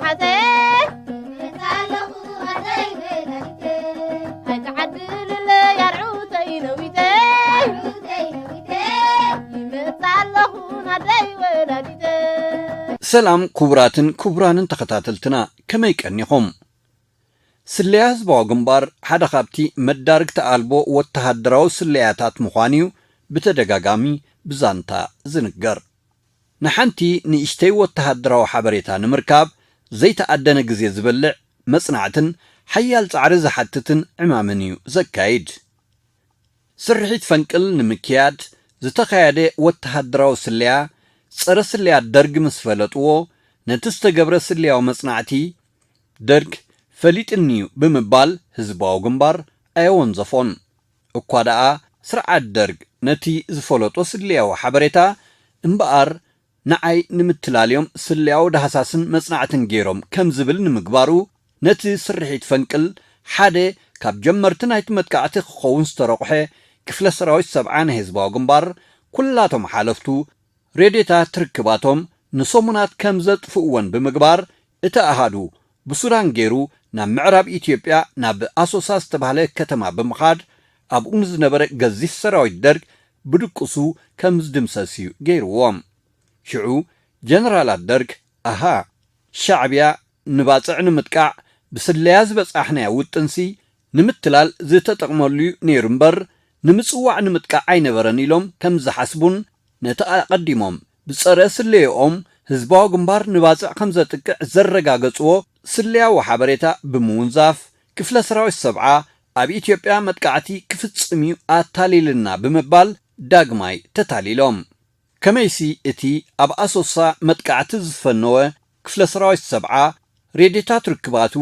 ሓተይ ይመጽእ ኣለኹ ኣደይ ወላዲተይ። ኣይትዓድልለይ ኣርዑተይ ነዊተይ። ኣርዑተይ ነዊተይ። ይመጽእ ኣለኹ ኣደይ ወላዲተይ። ሰላም ክቡራትን ክቡራንን ተኸታተልትና፣ ከመይ ቀኒኹም? ስለያ ህዝባዊ ግንባር ሓደ ካብቲ መዳርግቲ ኣልቦ ወተሃደራዊ ስለያታት ምዃኑ እዩ ብተደጋጋሚ ብዛንታ ዝንገር። ንሓንቲ ንእሽተይ ወተሃደራዊ ሓበሬታ ንምርካብ ዘይተኣደነ ግዜ ዝበልዕ መጽናዕትን ሓያል ጻዕሪ ዝሓትትን ዕማምን እዩ ዘካይድ። ስርሒት ፈንቅል ንምክያድ ዝተኻየደ ወተሃደራዊ ስለያ፣ ጸረ ስለያ ደርግ ምስ ፈለጥዎ፣ ነቲ ዝተገብረ ስለያዊ መጽናዕቲ ደርግ ፈሊጥኒ'ዩ ብምባል ህዝባዊ ግንባር ኣየወንዘፎን። እኳ ደኣ ስርዓት ደርግ ነቲ ዝፈለጦ ስለያዊ ሓበሬታ እምበኣር ንዓይ ንምትላል እዮም ስለያዊ ዳህሳስን መጽናዕትን ገይሮም ከም ዝብል ንምግባሩ፣ ነቲ ስርሒት ፈንቅል ሓደ ካብ ጀመርቲ ናይቲ መጥቃዕቲ ክኸውን ዝተረቑሐ ክፍለ ሰራዊት ሰብዓ ናይ ህዝባዊ ግንባር ኩላቶም ሓለፍቱ ሬድዮታት ርክባቶም ንሰሙናት ከም ዘጥፍእወን ብምግባር፣ እቲ ኣሃዱ ብሱዳን ገይሩ ናብ ምዕራብ ኢትዮጵያ ናብ ኣሶሳ ዝተባህለ ከተማ ብምኻድ ኣብኡ ንዝነበረ ገዚፍ ሰራዊት ደርግ ብድቅሱ ከም ዝድምሰስ እዩ ገይርዎም። ሽዑ ጀነራላት ደርግ፣ ኣሃ፣ ሻዕብያ ንባጽዕ ንምጥቃዕ ብስለያ ዝበጻሕናዮ ውጥንሲ ንምትላል ዝተጠቕመሉ እዩ ነይሩ እምበር፣ ንምጽዋዕ ንምጥቃዕ ኣይነበረን ኢሎም ከም ዝሓስቡን፣ ነቲ ኣቐዲሞም ብጸረ ስለየኦም ህዝባዊ ግንባር ንባጽዕ ከም ዘጥቅዕ ዘረጋገጽዎ ስለያዊ ሓበሬታ ብምውንዛፍ፣ ክፍለ ሰራዊት ሰብዓ ኣብ ኢትዮጵያ መጥቃዕቲ ክፍጽም እዩ ኣታሊልና ብምባል ዳግማይ ተታሊሎም። ከመይሲ እቲ ኣብ ኣሶሳ መጥቃዕቲ ዝፈነወ ክፍለ ሰራዊት ሰብዓ ሬድዮታት ርክባቱ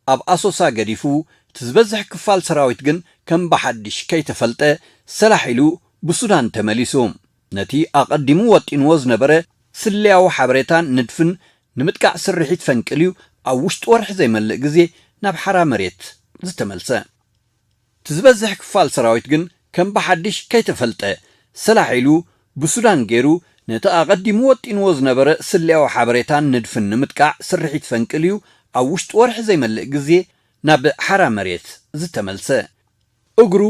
ኣብ ኣሶሳ ገዲፉ፣ እቲ ዝበዝሕ ክፋል ሰራዊት ግን ከም ብሓድሽ ከይተፈልጠ ሰላሕ ኢሉ ብሱዳን ተመሊሱ። ነቲ ኣቐዲሙ ወጢንዎ ዝነበረ ስለያዊ ሓበሬታን ንድፍን ንምጥቃዕ ስርሒት ፈንቅል እዩ ኣብ ውሽጢ ወርሒ ዘይመልእ ግዜ ናብ ሓራ መሬት ዝተመልሰ። እቲ ዝበዝሕ ክፋል ሰራዊት ግን ከም ብሓድሽ ከይተፈልጠ ሰላሕ ኢሉ ብሱዳን ገይሩ ነቲ ኣቐዲሙ ወጢንዎ ዝነበረ ስለያዊ ሓበሬታን ንድፍን ንምጥቃዕ ስርሒት ፈንቅል እዩ ኣብ ውሽጢ ወርሒ ዘይመልእ ግዜ ናብ ሓራ መሬት ዝተመልሰ። እግሩ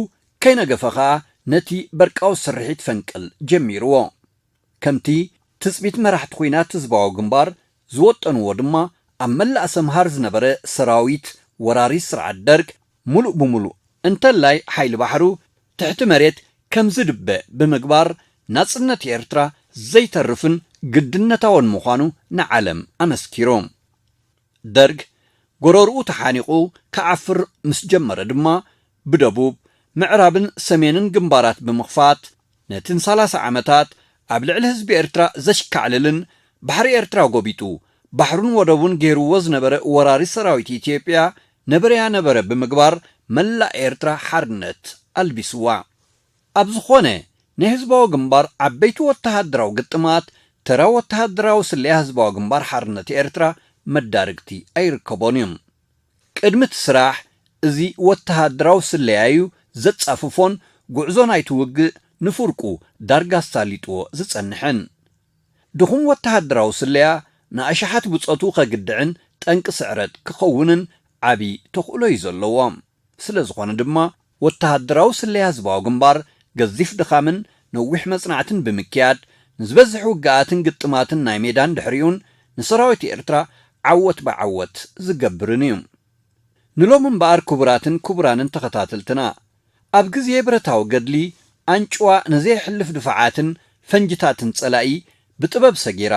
ከይነገፈ ኸኣ ነቲ በርቃዊ ስርሒት ፈንቅል ጀሚርዎ። ከምቲ ትጽቢት መራሕቲ ኲናት ህዝባዊ ግንባር ዝወጠንዎ ድማ፣ ኣብ መላእ ሰምሃር ዝነበረ ሰራዊት ወራሪ ስርዓት ደርግ ምሉእ ብምሉእ እንተላይ ሓይሊ ባሕሩ ትሕቲ መሬት ከም ዝድበ ብምግባር፣ ናጽነት ኤርትራ ዘይተርፍን ግድነታውን ምዃኑ ንዓለም ኣመስኪሩ። ደርግ ጎረርኡ ተሓኒቑ ክዓፍር ምስ ጀመረ ድማ፣ ብደቡብ፣ ምዕራብን ሰሜንን ግንባራት ብምኽፋት፣ ነቲ ንሰላሳ ዓመታት ኣብ ልዕሊ ህዝቢ ኤርትራ ዘሽካዕልልን ባሕሪ ኤርትራ ጎቢጡ፣ ባሕሩን ወደቡን ገይርዎ ዝነበረ ወራሪ ሰራዊት ኢትዮጵያ ነበረያ ነበረ ብምግባር፣ መላእ ኤርትራ ሓርነት ኣልቢስዋ። ኣብ ዝኾነ ናይ ህዝባዊ ግንባር ዓበይቲ ወተሃደራዊ ግጥማት፣ ተራ ወተሃደራዊ ስለያ ህዝባዊ ግንባር ሓርነት ኤርትራ መዳርግቲ ኣይርከቦን እዩ። ቅድሚ እቲ ስራሕ፣ እዚ ወተሃደራዊ ስለያ እዩ ዘጻፍፎን ጉዕዞ ናይቲ ውግእ ንፍርቁ ዳርጋ ኣሳሊጥዎ ዝጸንሐን። ድኹም ወተሃደራዊ ስለያ ንኣሽሓት ብጾቱ ከግድዕን ጠንቂ ስዕረት ክኸውንን ዓቢ ተኽእሎ እዩ ዘለዎ። ስለ ዝኾነ ድማ፣ ወተሃደራዊ ስለያ ህዝባዊ ግንባር ገዚፍ ድኻምን ነዊሕ መጽናዕትን ብምክያድ፣ ንዝበዝሕ ውግኣትን ግጥማትን ናይ ሜዳን ድሕሪኡን ንሰራዊት ኤርትራ ዓወት ብዓወት ዝገብርን እዩ። ንሎሚ እምበኣር፣ ክቡራትን ክቡራንን ተኸታተልትና፣ ኣብ ግዜ ብረታዊ ገድሊ ኣንጭዋ ንዘየሕልፍ ድፋዓትን ፈንጅታትን ጸላኢ ብጥበብ ሰጊራ፣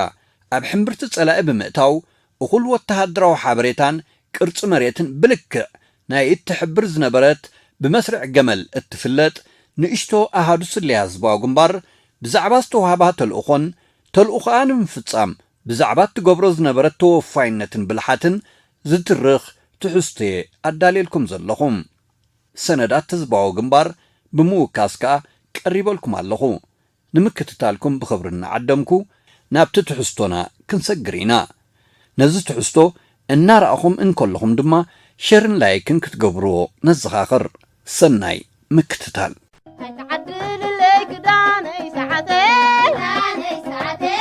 ኣብ ሕምብርቲ ጸላኢ ብምእታው፣ እኹል ወተሃደራዊ ሓበሬታን ቅርጺ መሬትን ብልክዕ ናይ እትሕብር ዝነበረት፣ ብመስርዕ ገመል እትፍለጥ ንእሽቶ ኣሃዱ ስለያ ህዝባዊ ግንባር፣ ብዛዕባ ዝተዋህባ ተልእኾን ተልእኾኣ ንምፍጻም ብዛዕባ እትገብሮ ዝነበረት ተወፋይነትን ብልሓትን ዝትርኽ ትሕዝቶ'የ ኣዳልየልኩም ዘለኹ። ሰነዳት ህዝባዊ ግንባር ብምውካስ ከኣ ቀሪበልኩም ኣለኹ። ንምክትታልኩም ብኽብሪ እናዓደምኩ፣ ናብቲ ትሕዝቶና ክንሰግር ኢና። ነዚ ትሕዝቶ እናረኣኹም እንከለኹም ድማ፣ ሸርን ላይክን ክትገብርዎ ነዘኻኽር። ሰናይ ምክትታል። ኣይትዓድልለይ ክዳነይ ሰዓተይ፣ ክዳነይ ሰዓተይ፣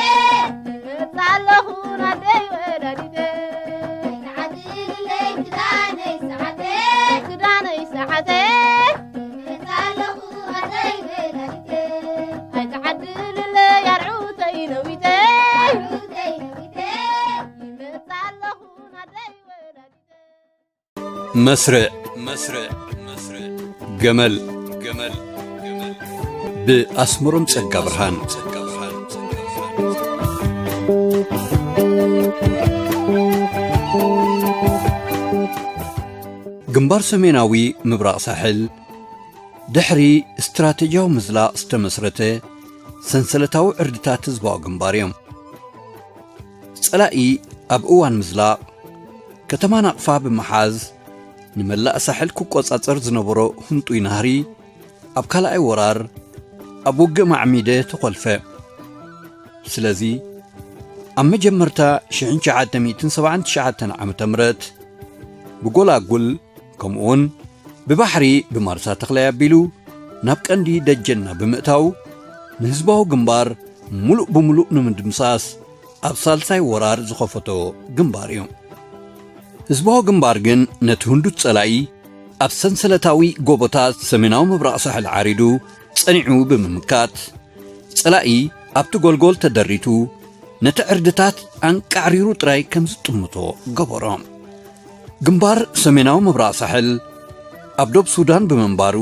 እመጽእ ኣለኹ ናደይ ወላዲተይ። መስርዕ፣ መስርዕ፣ መስርዕ፣ ገመል፣ ገመል፣ ገመል፣ ብኣስመሮም ጸጋ ብርሃን። ግንባር ሰሜናዊ ምብራቕ ሳሕል ድሕሪ ስትራተጂያዊ ምዝላቕ ዝተመስረተ ሰንሰለታዊ ዕርድታት ህዝባዊ ግንባር እዮም። ጸላኢ ኣብ እዋን ምዝላቕ ከተማ ናቕፋ ብምሓዝ ንመላእ ሳሕል ክቆጻጸር ዝነበሮ ህንጡይ ናህሪ ኣብ ካልኣይ ወራር ኣብ ውግእ ማዕሚደ ተኾልፈ። ስለዚ ኣብ መጀመርታ ሽሕን ትሽዓተ ሚእትን ሰብዓን ትሽዓተን ዓመተ ምህረት ብጎላጉል ከምኡውን ብባሕሪ ብማርሳ ተኽላይ ኣቢሉ ናብ ቀንዲ ደጀንና ብምእታው ንህዝባዊ ግንባር ሙሉእ ብሙሉእ ንምድምሳስ ኣብ ሳልሳይ ወራር ዝኸፈቶ ግንባር እዩ። ህዝባዊ ግንባር ግን ነቲ ህንዱት ጸላኢ ኣብ ሰንሰለታዊ ጎቦታት ሰሜናዊ ምብራቕ ሳሕል ዓሪዱ ጸኒዑ ብምምካት፣ ጸላኢ ኣብቲ ጎልጎል ተደሪቱ ነቲ ዕርድታት ኣንቃዕሪሩ ጥራይ ከም ዝጥምቶ ገበሮ። ግንባር ሰሜናዊ ምብራቕ ሳሕል ኣብ ዶብ ሱዳን ብምንባሩ፣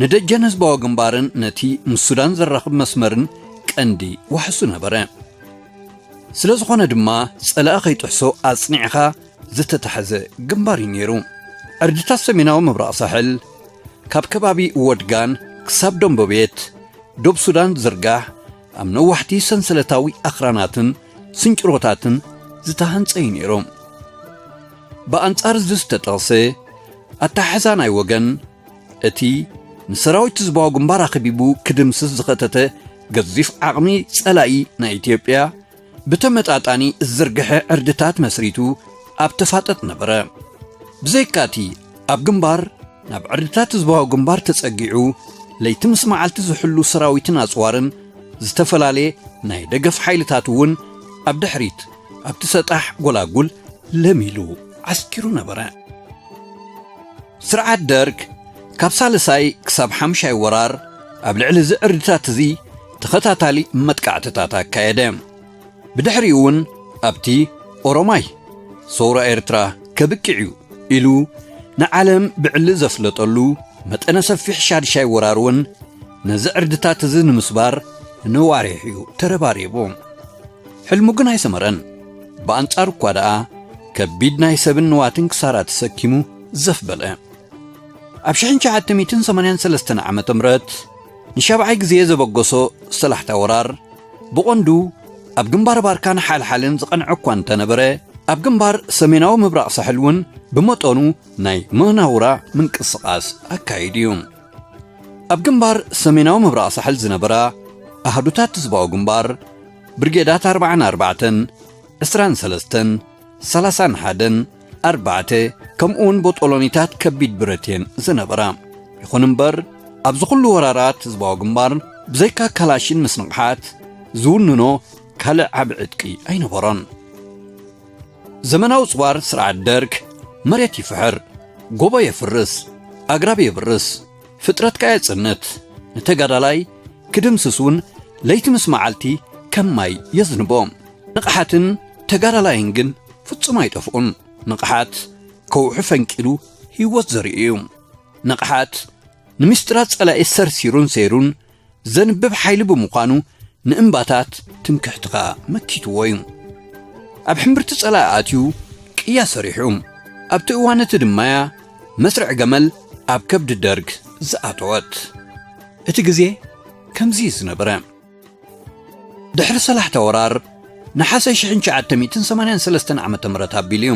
ንደጀን ህዝባዊ ግንባርን ነቲ ምስ ሱዳን ዘራኽብ መስመርን ቀንዲ ዋሕሱ ነበረ። ስለ ዝኾነ ድማ፣ ጸላኢ ከይጥሕሶ ኣጽኒዕኻ ዝተታሕዘ ግንባር እዩ ነይሩ። ዕርድታት ሰሜናዊ ምብራቕ ሳሕል፣ ካብ ከባቢ ወድጋን ክሳብ ደንበቤት ዶብ ሱዳን ዝርጋሕ፣ ኣብ ነዋሕቲ ሰንሰለታዊ ኣኽራናትን ስንጭሮታትን ዝተሃንጸ እዩ ነይሩ። ብኣንጻር እዚ ዝተጠቕሰ ኣተሓሕዛ ናይ ወገን፣ እቲ ንሰራዊት ህዝባዊ ግንባር ኣኽቢቡ ክድምስስ ዝኸተተ ገዚፍ ዓቕሚ ጸላኢ ናይ ኢትዮጵያ፣ ብተመጣጣኒ ዝዝርግሐ ዕርድታት መስሪቱ ኣብ ተፋጠጥ ነበረ። ብዘይካቲ ኣብ ግንባር ናብ ዕርድታት ህዝባዊ ግንባር ተጸጊዑ ለይቲ ምስ መዓልቲ ዝሕሉ ሰራዊትን ኣጽዋርን ዝተፈላለየ ናይ ደገፍ ሓይልታት እውን ኣብ ድሕሪት ኣብቲ ሰጣሕ ጎላጉል ለሚሉ ዓስኪሩ ነበረ። ስርዓት ደርግ ካብ ሳልሳይ ክሳብ ሓምሻይ ወራር ኣብ ልዕሊ እዚ ዕርድታት እዚ ተኸታታሊ መጥቃዕትታት ኣካየደ። ብድሕሪኡ እውን ኣብቲ ኦሮማይ ሰውራ ኤርትራ ከብቅዕ እዩ ኢሉ ንዓለም ብዕሊ ዘፍለጠሉ መጠነ ሰፊሕ ሻድሻይ ወራር እውን ነዚ ዕርድታት እዚ ንምስባር ነዋሪሕ እዩ ተረባሪቡ። ሕልሙ ግን ኣይሰመረን። ብኣንጻሩ እኳ ደኣ ከቢድ ናይ ሰብን ንዋትን ክሳራ ተሰኪሙ ዘፍ በለ። ኣብ ሽሕን ትሽዓተ ሚእትን ሰማንያን ሰለስተን ዓመተ ምህረት ንሻብዓይ ግዜ ዘበገሶ ሰላሕታ ወራር ብቐንዱ ኣብ ግንባር ባርካን ሓልሓልን ዝቐንዐ እኳ እንተነበረ፣ ኣብ ግንባር ሰሜናዊ ምብራቕ ሳሕል እውን ብመጠኑ ናይ መናውራ ምንቅስቓስ ኣካይዱ እዩ። ኣብ ግንባር ሰሜናዊ ምብራቕ ሳሕል ዝነበራ ኣህዱታት ህዝባዊ ግንባር ብርጌዳት ኣርባዓን ኣርባዕተን፣ ዕስራን ሰለስተን፣ ሰላሳን ሓደን፣ ኣርባዕተ፣ ከምኡውን ቦጦሎኒታት ከቢድ ብረት እየን ዝነበራ። ይኹን እምበር፣ ኣብዚ ኩሉ ወራራት ህዝባዊ ግንባር ብዘይካ ካላሽን ምስ ንቕሓት ዝውንኖ ካልእ ዓቢ ዕጥቂ ኣይነበሮን። ዘመናዊ ጽዋር ስርዓት ደርግ መሬት ይፍሕር፣ ጎቦ የፍርስ፣ ኣግራብ የብርስ፣ ፍጥረት ከኣ የጽንት። ንተጋዳላይ ክድምስስ እውን ለይቲ ምስ መዓልቲ ከም ማይ የዝንቦ። ንቕሓትን ተጋዳላይን ግን ፍጹም ኣይጠፍኡን። ንቕሓት ከውሒ ፈንቂሉ ህይወት ዘርኢ እዩ። ንቕሓት ንምስጢራት ጸላኢ ሰርሲሩን ሰይሩን ዘንብብ ሓይሊ ብምዃኑ ንእምባታት ትምክሕትኻ መኪትዎ እዩ። ኣብ ሕምብርቲ ጸላኢ ኣትዩ ቅያ ሰሪሑ። ኣብቲ እዋን እቲ ድማያ መስርዕ ገመል ኣብ ከብዲ ደርግ ዝኣተወት። እቲ ግዜ ከምዚ እዩ ዝነበረ። ድሕሪ ሰላሕታ ወራር ነሓሰ ሽሕን ትሽዓተ ሚእትን ሰማንያን ሰለስተን ዓመተ ምህረት ኣቢሉ እዩ።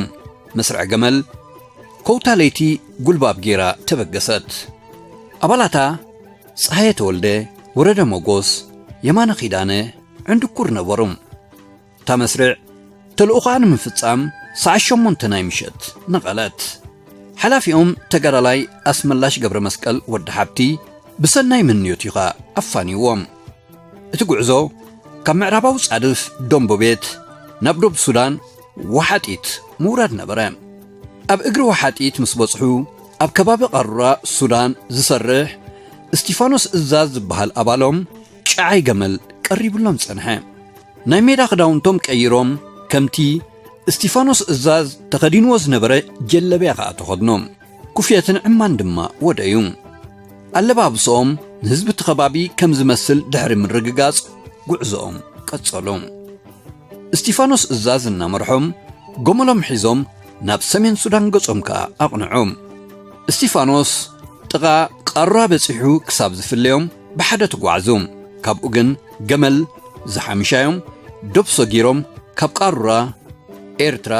መስርዕ ገመል ከውታ ለይቲ ጉልባብ ጌራ ተበገሰት። ኣባላታ ጸሃየ ተወልደ፣ ወረደ ሞጎስ፣ የማነ ኪዳነ፣ ዕንድኩር ነበሩ። እታ መስርዕ ተልእኾኣ ንምፍጻም ሰዓት ሸሞንተ ናይ ምሸት ነቐለት። ሓላፊኦም ተጋዳላይ ኣስመላሽ ገብረ መስቀል ወዲ ሓብቲ ብሰናይ ምንዮት እዩ ኸኣ ኣፋንይዎም። እቲ ጉዕዞ ካብ ምዕራባዊ ጻድፍ ደንቦቤት ናብ ዶብ ሱዳን ወሓጢት ምውራድ ነበረ። ኣብ እግሪ ወሓጢት ምስ በጽሑ፣ ኣብ ከባቢ ቃሩራ ሱዳን ዝሰርሕ እስቲፋኖስ እዛዝ ዝበሃል ኣባሎም ጨዓይ ገመል ቀሪብሎም ጸንሐ። ናይ ሜዳ ክዳውንቶም ቀይሮም፣ ከምቲ እስቲፋኖስ እዛዝ ተኸዲንዎ ዝነበረ ጀለብያ ኸኣ ተኸድኖ። ኩፍየትን ዕማን ድማ ወደዩ። ኣለባብስኦም ንህዝቢ እቲ ኸባቢ ከም ዝመስል ድሕሪ ምርግጋጽ፣ ጉዕዞኦም ቀጸሉ። እስቲፋኖስ እዛዝ እናመርሖም፣ ገመሎም ሒዞም ናብ ሰሜን ሱዳን ገጾም ከኣ ኣቕንዑ። እስቲፋኖስ ጥቓ ቃሩራ በጺሑ ክሳብ ዝፍለዮም ብሓደ ተጓዕዙ። ካብኡ ግን ገመል ዝሓምሻዮም ዶብ ሰጊሮም ካብ ቃሩራ ኤርትራ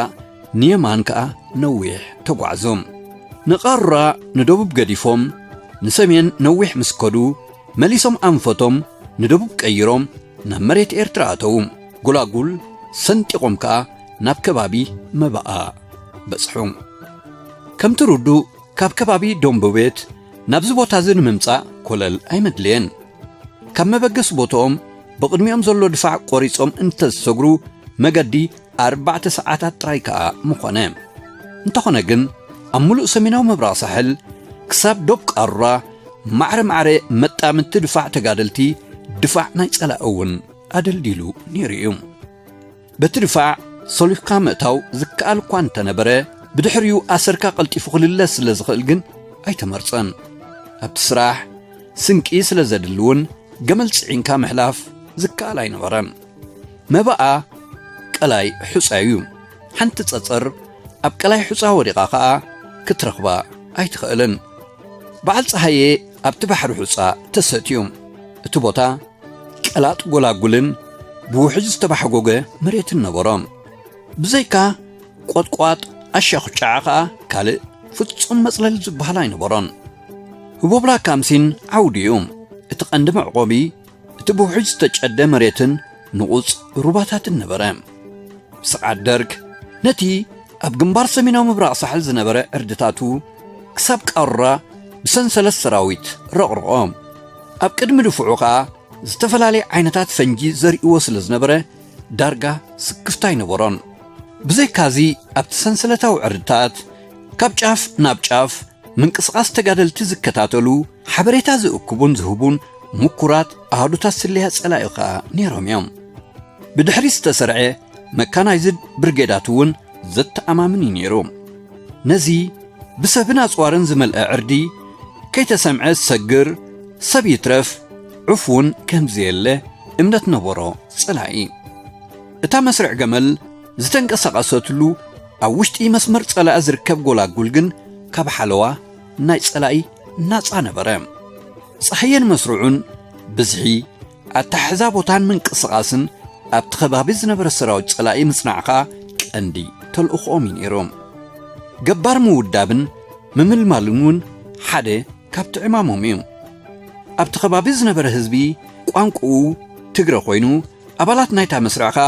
ንየማን ከኣ ነዊሕ ተጓዕዞም። ንቃሩራ ንደቡብ ገዲፎም ንሰሜን ነዊሕ ምስ ከዱ፣ መሊሶም ኣንፈቶም ንደቡብ ቀይሮም ናብ መሬት ኤርትራ ኣተዉ። ጎላጉል ሰንጢቖም ከኣ ናብ ከባቢ መባኣ በጽሑ። ከምቲ ርዱእ፣ ካብ ከባቢ ዶምቦቤት ናብዚ ቦታ እዚ ንምምጻእ ኮለል ኣይመድለየን። ካብ መበገሲ ቦታኦም ብቕድሚኦም ዘሎ ድፋዕ ቆሪጾም እንተዝሰግሩ፣ መገዲ ኣርባዕተ ሰዓታት ጥራይ ከኣ ምኾነ። እንተኾነ ግን፣ ኣብ ምሉእ ሰሜናዊ ምብራቕ ሳሕል ክሳብ ዶብ ቃሩራ ማዕረ ማዕረ መጣምቲ ድፋዕ ተጋደልቲ፣ ድፋዕ ናይ ጸላኢ እውን ኣደልዲሉ ነይሩ እዩ። በቲ ድፋዕ ሰሊኽካ ምእታው ዝከኣል እኳ እንተነበረ፣ ብድሕሪኡ ኣሰርካ ቀልጢፉ ክልለ ስለ ዝኽእል ግን ኣይተመርጸን። ኣብቲ ስራሕ ስንቂ ስለ ዘድሊ እውን፣ ገመል ጽዒንካ ምሕላፍ ዝከኣል ኣይነበረን። መባኣ ቀላይ ሑጻ እዩ። ሓንቲ ጸጸር ኣብ ቀላይ ሑጻ ወዲቓ ኸኣ ክትረኽባ ኣይትኽእልን። በዓል ጸሃየ ኣብቲ ባሕሪ ሑጻ ተሰትዩ። እቲ ቦታ ቀላጥ ጎላጉልን ብውሕጅ ዝተባሕጎገ መሬትን ነበሮ። ብዘይካ ቆጥቋጥ ኣሻኹጫዓ ኸኣ ካልእ ፍጹም መጽለሊ ዝበሃል ኣይነበሮን። ህቦብላ ካምሲን ዓውዲ እዩ። እቲ ቀንዲ መዕቆቢ እቲ ብውሕጅ ዝተጨደ መሬትን ንቑጽ ሩባታትን ነበረ። ብስርዓት ደርግ ነቲ ኣብ ግንባር ሰሜናዊ ምብራቕ ሳሕል ዝነበረ ዕርድታቱ ክሳብ ቃሩራ ብሰንሰለት ሰራዊት ረቕርቖ። ኣብ ቅድሚ ድፍዑ ኸኣ ዝተፈላለየ ዓይነታት ፈንጂ ዘርእዎ ስለ ዝነበረ ዳርጋ ስክፍታ ኣይነበሮን። ብዘይካዚ ኣብቲ ሰንሰለታዊ ዕርድታት ካብ ጫፍ ናብ ጫፍ ምንቅስቓስ ተጋደልቲ ዝከታተሉ፣ ሓበሬታ ዝእክቡን ዝህቡን ምኩራት ኣሃዱታት ስለያ ጸላኢ ኸኣ ነይሮም እዮም። ብድሕሪ ዝተሰርዐ መካናይዝድ ብርጌዳት እውን ዘተኣማምን እዩ ነይሩ። ነዚ ብሰብን ኣጽዋርን ዝመልአ ዕርዲ ከይተሰምዐ ዝሰግር ሰብ ይትረፍ ዑፍ እውን ከም ዘየለ እምነት ነበሮ ጸላኢ። እታ መስርዕ ገመል ዝተንቀሳቐሰትሉ ኣብ ውሽጢ መስመር ጸላኢ ዝርከብ ጎላጉል ግን ካብ ሓለዋ ናይ ጸላኢ ናጻ ነበረ። ጸሃየን መስርዑን ብዝሒ ኣተሓሕዛ ቦታን ምንቅስቓስን ኣብቲ ከባቢ ዝነበረ ሰራዊት ጸላኢ ምጽናዕ ከኣ ቀንዲ ተልእኾኦም እዩ ነይሩ። ገባር ምውዳብን ምምልማልን እውን ሓደ ካብቲ ዕማሞም እዩ። ኣብቲ ከባቢ ዝነበረ ህዝቢ ቋንቋኡ ትግረ ኮይኑ፣ ኣባላት ናይታ መስርዕ ከኣ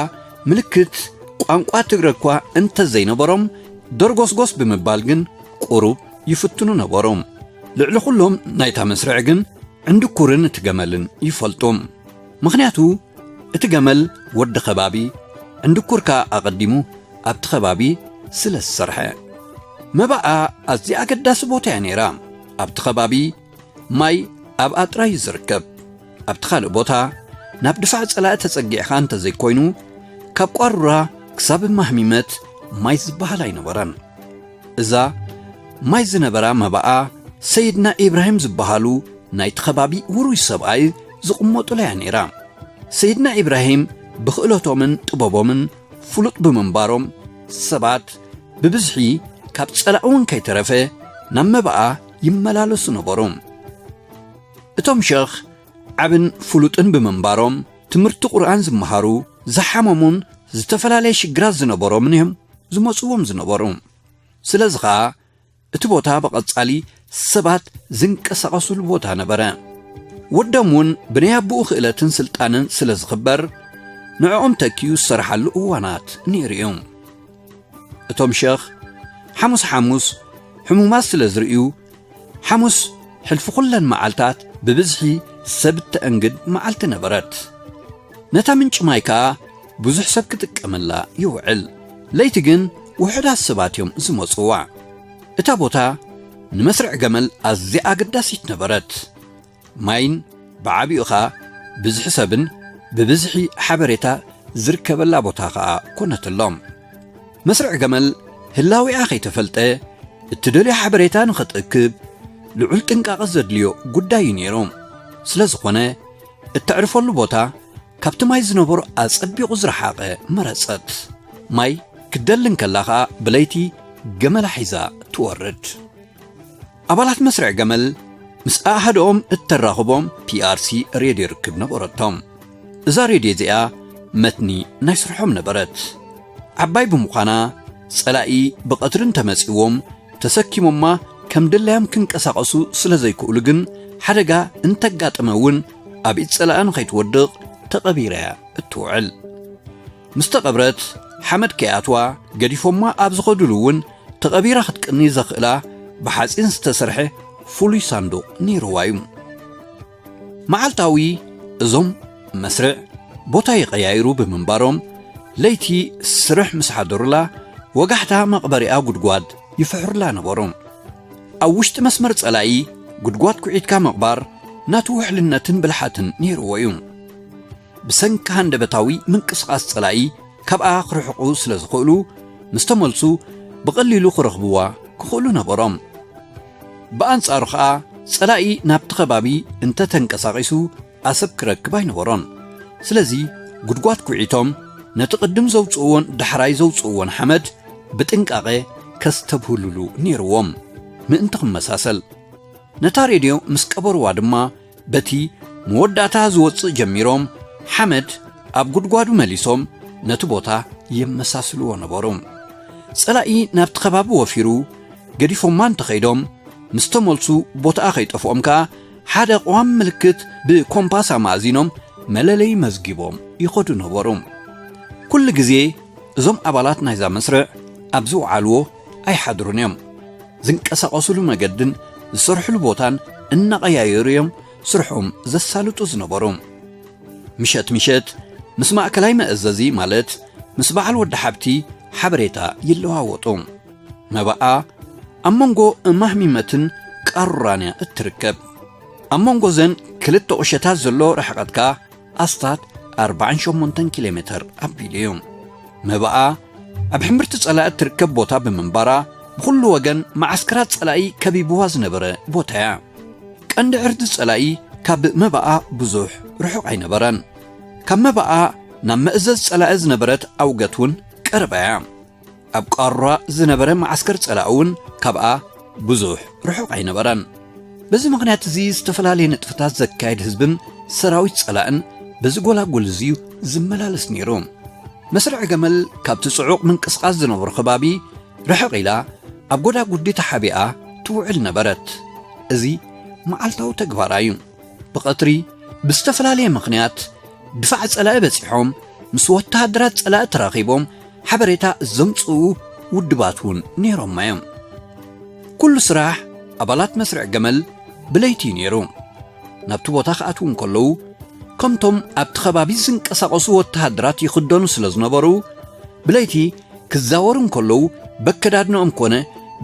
ምልክት ቋንቋ ትግረ እኳ እንተዘይነበሮም፣ ደርጎስጎስ ብምባል ግን ቁሩብ ይፍትኑ ነበሩ። ልዕሊ ኩሎም ናይታ መስርዕ ግን ዕንድኩርን እቲ ገመልን ይፈልጡ። ምኽንያቱ እቲ ገመል ወዲ ከባቢ፣ ዕንድኩር ከኣ ኣቐዲሙ ኣብቲ ከባቢ ስለ ዝሰርሐ። መባኣ ኣዝያ ኣገዳሲ ቦታ እያ ነይራ። ኣብቲ ከባቢ ማይ ኣብኣ ጥራይ እዩ ዝርከብ። ኣብቲ ካልእ ቦታ ናብ ድፋዕ ጸላኢ ተጸጊዕኻ እንተዘይኮይኑ፣ ካብ ቋሩራ ክሳብ ማህሚመት ማይ ዝበሃል ኣይነበረን። እዛ ማይ ዝነበራ መባኣ ሰይድና ኢብራሂም ዝበሃሉ ናይቲ ከባቢ ውሩይ ሰብኣይ ዝቕመጡላ እያ ነይራ። ሰይድና ኢብራሂም ብኽእለቶምን ጥበቦምን ፍሉጥ ብምንባሮም፣ ሰባት ብብዝሒ ካብ ጸላኢ እውን ከይተረፈ ናብ መባኣ ይመላለሱ ነበሩ። እቶም ሸኽ ዓብን ፍሉጥን ብምንባሮም፣ ትምህርቲ ቁርኣን ዝመሃሩ፣ ዝሓመሙን ዝተፈላለየ ሽግራት ዝነበሮምን እዮም ዝመጽዎም ዝነበሩ። ስለዚ ኸኣ እቲ ቦታ ብቐጻሊ ሰባት ዝንቀሳቐሱሉ ቦታ ነበረ። ወዶም እውን ብናይ ኣቦኡ ክእለትን ስልጣንን ስለ ዝኽበር፣ ንዕኦም ተኪኡ ዝሰርሓሉ እዋናት ነይሩ እዩ። እቶም ሸኽ ሓሙስ ሓሙስ ሕሙማት ስለ ዝርእዩ፣ ሓሙስ ሕልፊ ኩለን መዓልታት ብብዝሒ ሰብ እተአንግድ መዓልቲ ነበረት። ነታ ምንጪ ማይ ከኣ ብዙሕ ሰብ ክጥቀመላ ይውዕል። ለይቲ ግን ውሑዳት ሰባት እዮም ዝመጽዋ። እታ ቦታ ንመስርዕ ገመል ኣዝያ ኣገዳሲት ነበረት። ማይን ብዓቢኡ ኸኣ ብዝሒ ሰብን ብብዝሒ ሓበሬታ ዝርከበላ ቦታ ኸኣ ኮነትሎም። መስርዕ ገመል ህላዊኣ ከይተፈልጠ እትደልዮ ሓበሬታ ንኸትእክብ ልዑል ጥንቃቐ ዘድልዮ ጉዳይ እዩ ነይሩ። ስለ ዝኾነ እተዕርፈሉ ቦታ ካብቲ ማይ ዝነበሮ ኣጸቢቑ ዝረሓቐ መረጸት። ማይ ክትደሊ እንከላ ኸኣ ብለይቲ ገመላ ሒዛ ትወርድ። ኣባላት መስርዕ ገመል ምስ ኣሃደኦም እተራኽቦም ፒኣርሲ ሬድዮ ርክብ ነበረቶም። እዛ ሬድዮ እዚኣ መትኒ ናይ ስርሖም ነበረት። ዓባይ ብምዃና ጸላኢ ብቐትሪ እንተመጺዎም ተሰኪሞማ ከም ድላዮም ክንቀሳቐሱ ስለ ዘይክእሉ ግን ሓደጋ እንተጋጠመ እውን ኣብ ኢድ ጸላኢ ንኸይትወድቕ ተቐቢራ እያ እትውዕል። ምስ ተቐብረት ሓመድ ከይኣትዋ ገዲፎማ ኣብ ዝኸዱሉ እውን ተቐቢራ ክትቅኒ ዘኽእላ ብሓጺን ዝተሰርሐ ፍሉይ ሳንዱቕ ነይርዋ እዩ። መዓልታዊ እዞም መስርዕ ቦታ ይቐያይሩ ብምንባሮም ለይቲ ስርሕ ምስ ሓደሩላ ወጋሕታ መቕበሪኣ ጉድጓድ ይፍሕሩላ ነበሩ። ኣብ ውሽጢ መስመር ጸላኢ ጉድጓድ ኩዒትካ ምቕባር ናቱ ውሕልነትን ብልሓትን ነይርዎ እዩ። ብሰንኪ ሃንደበታዊ ምንቅስቓስ ጸላኢ ካብኣ ክርሕቑ ስለ ዝኽእሉ ምስ ተመልሱ ብቐሊሉ ክረኽብዋ ክኽእሉ ነበሮም። ብኣንጻሩ ኸኣ ጸላኢ ናብቲ ከባቢ እንተ ተንቀሳቒሱ ኣሰብ ክረክብ ኣይነበሮን። ስለዚ ጉድጓድ ኩዒቶም ነቲ ቅድም ዘውጽእዎን ዳሕራይ ዘውጽእዎን ሓመድ ብጥንቃቐ ከስተብህሉሉ ነይርዎም ምእንቲ ክመሳሰል። ነታ ሬድዮ ምስ ቀበርዋ ድማ በቲ መወዳእታ ዝወጽእ ጀሚሮም ሓመድ ኣብ ጉድጓዱ መሊሶም ነቲ ቦታ የመሳስልዎ ነበሩ። ጸላኢ ናብቲ ከባቢ ወፊሩ ገዲፎማ እንተኸይዶም ምስ ተመልሱ ቦታኣ ከይጠፍኦም ከኣ ሓደ ቅዋም ምልክት ብኮምፓስ ኣማእዚኖም መለለይ መዝጊቦም ይኸዱ ነበሩ። ኩሉ ግዜ እዞም ኣባላት ናይዛ መስርዕ ኣብ ዝወዓልዎ ኣይሓድሩን እዮም። ዝንቀሳቐሱሉ መገድን ዝሰርሕሉ ቦታን እናቐያየሩ እዮም ስርሖም ዘሳልጡ ዝነበሩ። ምሸት ምሸት ምስ ማእከላይ መእዘዚ ማለት ምስ በዓል ወዲ ሓብቲ ሓበሬታ ይለዋወጡ። መባኣ ኣብ መንጎ ማህሚመትን ቃሩራን እያ እትርከብ። ኣብ መንጎ ዘን ክልተ ቁሸታት ዘሎ ርሕቐት ከኣ ኣስታት ኣርባዓን ሸሞንተን ኪሎ ሜተር ኣቢሉ እዩ። መባኣ ኣብ ሕምብርቲ ጸላኢ እትርከብ ቦታ ብምንባራ ብኹሉ ወገን መዓስከራት ጸላኢ ከቢብዋ ዝነበረ ቦታ እያ። ቀንዲ ዕርዲ ጸላኢ ካብ መባኣ ብዙሕ ርሑቕ ኣይነበረን። ካብ መባኣ ናብ መእዘዝ ጸላኢ ዝነበረት ኣውገት እውን ቀረባ እያ። ኣብ ቃሩራ ዝነበረ መዓስከር ጸላኢ እውን ካብኣ ብዙሕ ርሑቕ ኣይነበረን። በዚ ምኽንያት እዚ ዝተፈላለየ ንጥፈታት ዘካየድ ህዝብን ሰራዊት ጸላእን በዚ ጎላጉል እዚ እዩ ዝመላለስ ነይሩ። መስርዕ ገመል ካብቲ ጽዑቕ ምንቅስቓስ ዝነበሮ ከባቢ ርሕቕ ኢላ ኣብ ጎዳጉዲ ተሓቢኣ ትውዕል ነበረት። እዚ መዓልታዊ ተግባራ እዩ። ብቐትሪ ብዝተፈላለየ ምኽንያት ድፋዕ ጸላኢ በጺሖም ምስ ወተሃደራት ጸላኢ ተራኺቦም ሓበሬታ ዘምጽኡ ውድባት እውን ነይሮማ እዮም። ኩሉ ስራሕ ኣባላት መስርዕ ገመል ብለይቲ እዩ ነይሩ። ናብቲ ቦታ ክኣትዉ እንከለዉ ከምቶም ኣብቲ ከባቢ ዝንቀሳቐሱ ወተሃደራት ይኽደኑ ስለ ዝነበሩ ብለይቲ ክዛወሩ እንከለዉ በከዳድንኦም ኮነ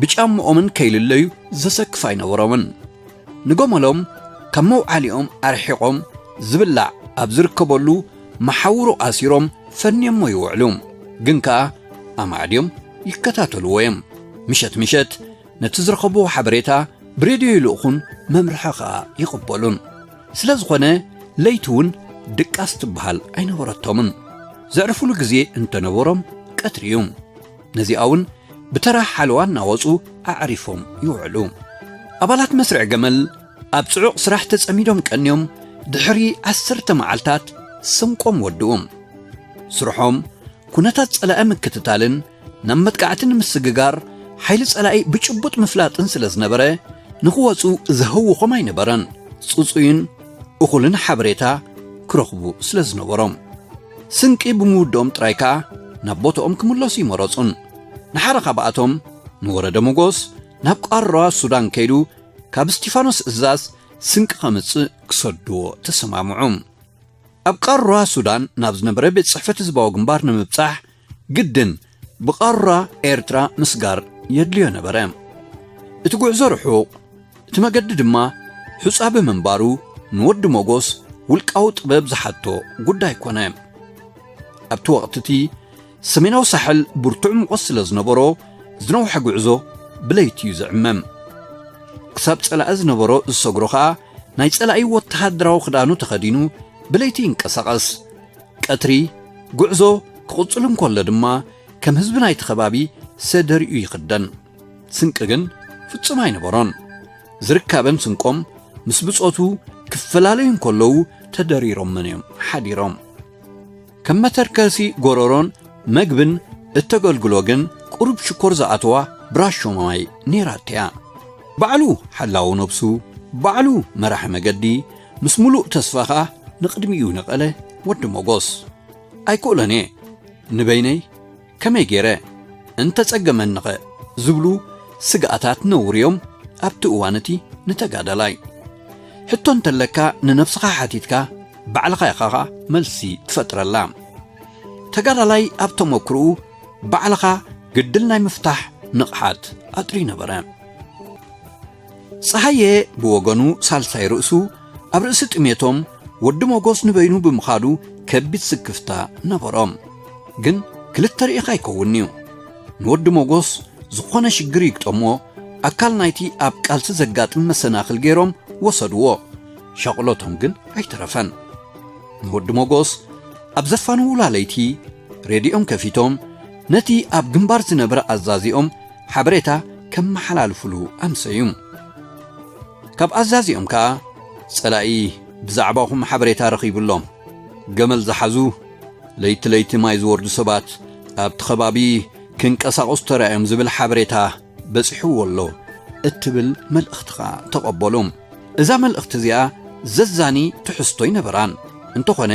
ብጫምኦምን ከይልለዩ ዘሰክፍ ኣይነበሮምን። ንገመሎም ካብ መውዓሊኦም ኣርሒቖም ዝብላዕ ኣብ ዝርከበሉ መሓውሩ ኣሲሮም ፈንዮሞ ይውዕሉ። ግን ከኣ ኣማዕድዮም ይከታተልዎ እዮም። ምሸት ምሸት ነቲ ዝረኸብዎ ሓበሬታ ብሬድዮ ይልእኹን መምርሒ ከኣ ይቕበሉን። ስለ ዝኾነ ለይቲ እውን ድቃስ ትበሃል ኣይነበረቶምን። ዘዕርፉሉ ግዜ እንተነበሮም ቀትሪ እዩ። ነዚኣ እውን ብተራ ሓለዋ እናወጹ ኣዕሪፎም ይውዕሉ። ኣባላት መስርዕ ገመል ኣብ ጽዑቕ ስራሕ ተጸሚዶም ቀንዮም ድሕሪ ዓሰርተ መዓልታት ስንቆም ወድኡ። ስርሖም ኩነታት ጸላኢ ምክትታልን ናብ መጥቃዕቲ ንምስግጋር ሓይሊ ጸላኢ ብጭቡጥ ምፍላጥን ስለ ዝነበረ ንኽወጹ ዘህውኾም ኣይነበረን። ጽጹይን እኹልን ሓበሬታ ክረኽቡ ስለ ዝነበሮም ስንቂ ብምውድኦም ጥራይ ከኣ ናብ ቦታኦም ክምለሱ ይመረጹን። ንሓደ ካብኣቶም ንወረደ መጎስ ናብ ቃሩራ ሱዳን ከይዱ ካብ እስቲፋኖስ እዛዝ ስንቂ ከምጽእ ክሰድዎ ተሰማምዑ። ኣብ ቃሩራ ሱዳን ናብ ዝነበረ ቤት ጽሕፈት ህዝባዊ ግንባር ንምብጻሕ ግድን ብቃሩራ ኤርትራ ምስጋር የድልዮ ነበረ። እቲ ጉዕዞ ርሑቕ፣ እቲ መገዲ ድማ ሑጻ ብምንባሩ ንወዲ መጎስ ውልቃዊ ጥበብ ዝሓቶ ጉዳይ ኮነ። ኣብቲ ወቕቲ እቲ ሰሜናዊ ሳሕል ብርቱዕ ሙቐት ስለ ዝነበሮ፣ ዝነውሐ ጉዕዞ ብለይቲ እዩ ዝዕመም። ክሳብ ጸላኢ ዝነበሮ ዝሰግሮ ኸኣ፣ ናይ ጸላኢ ወተሃደራዊ ክዳኑ ተኸዲኑ ብለይቲ ይንቀሳቐስ። ቀትሪ ጉዕዞ ክቕጽል እንከሎ ድማ፣ ከም ህዝቢ ናይቲ ከባቢ ሰደሪኡ ይኽደን። ስንቂ ግን ፍጹም ኣይነበሮን። ዝርካበን ስንቆም ምስ ብጾቱ ክፈላለዩ እንከለዉ ተደሪሮምን እዮም ሓዲሮም። ከም መተርከሲ ጎረሮን መግብን እተገልግሎ ግን ቁሩብ ሽኮር ዝኣተዋ ብራሾ ማይ ነይራቶ እያ። ባዕሉ ሓላዊ ነብሱ፣ ባዕሉ መራሒ መገዲ፣ ምስ ምሉእ ተስፋ ኸኣ ንቕድሚኡ ነቐለ ወዲ ሞጎስ። ኣይክእሎን እየ፣ ንበይነይ ከመይ ገይረ? እንተጸገመኒኸ? ዝብሉ ስግኣታት ነውርዮም ኣብቲ እዋን እቲ ንተጋዳላይ። ሕቶ እንተለካ ንነብስኻ ሓቲትካ ባዕልኻ ኢኻ ኸኣ መልሲ ትፈጥረላ። ተጋዳላይ ኣብ ተመክርኡ ባዕልኻ ግድል ናይ ምፍታሕ ንቕሓት ኣጥሪ ነበረ። ጸሃየ ብወገኑ ሳልሳይ ርእሱ ኣብ ርእሲ ጥሜቶም ወዲ ሞጎስ ንበይኑ ብምኻዱ ከቢድ ስክፍታ ነበሮም። ግን ክልተ ርኢኻ ኣይከውን'ዩ። ንወዲ ሞጎስ ዝኾነ ሽግር ይግጠሞ፣ ኣካል ናይቲ ኣብ ቃልሲ ዘጋጥም መሰናኽል ገይሮም ወሰድዎ። ሻቕሎቶም ግን ኣይተረፈን። ንወዲ ሞጎስ ኣብ ዘፋንዉላ ለይቲ ሬድዮም ከፊቶም ነቲ ኣብ ግንባር ዝነበረ ኣዛዚኦም ሓበሬታ ከመሓላልፉሉ ኣምሰዩ። ካብ ኣዛዚኦም ከኣ ጸላኢ ብዛዕባኹም ሓበሬታ ረኺቡሎም፣ ገመል ዝሓዙ ለይቲ ለይቲ ማይ ዝወርዱ ሰባት ኣብቲ ከባቢ ክንቀሳቐሱ ተራእዮም ዝብል ሓበሬታ በጺሕዎ ኣሎ እትብል መልእኽቲ ኸኣ ተቐበሉ። እዛ መልእኽቲ እዚኣ ዘዛኒ ትሕዝቶ ኣይነበራን። እንተኾነ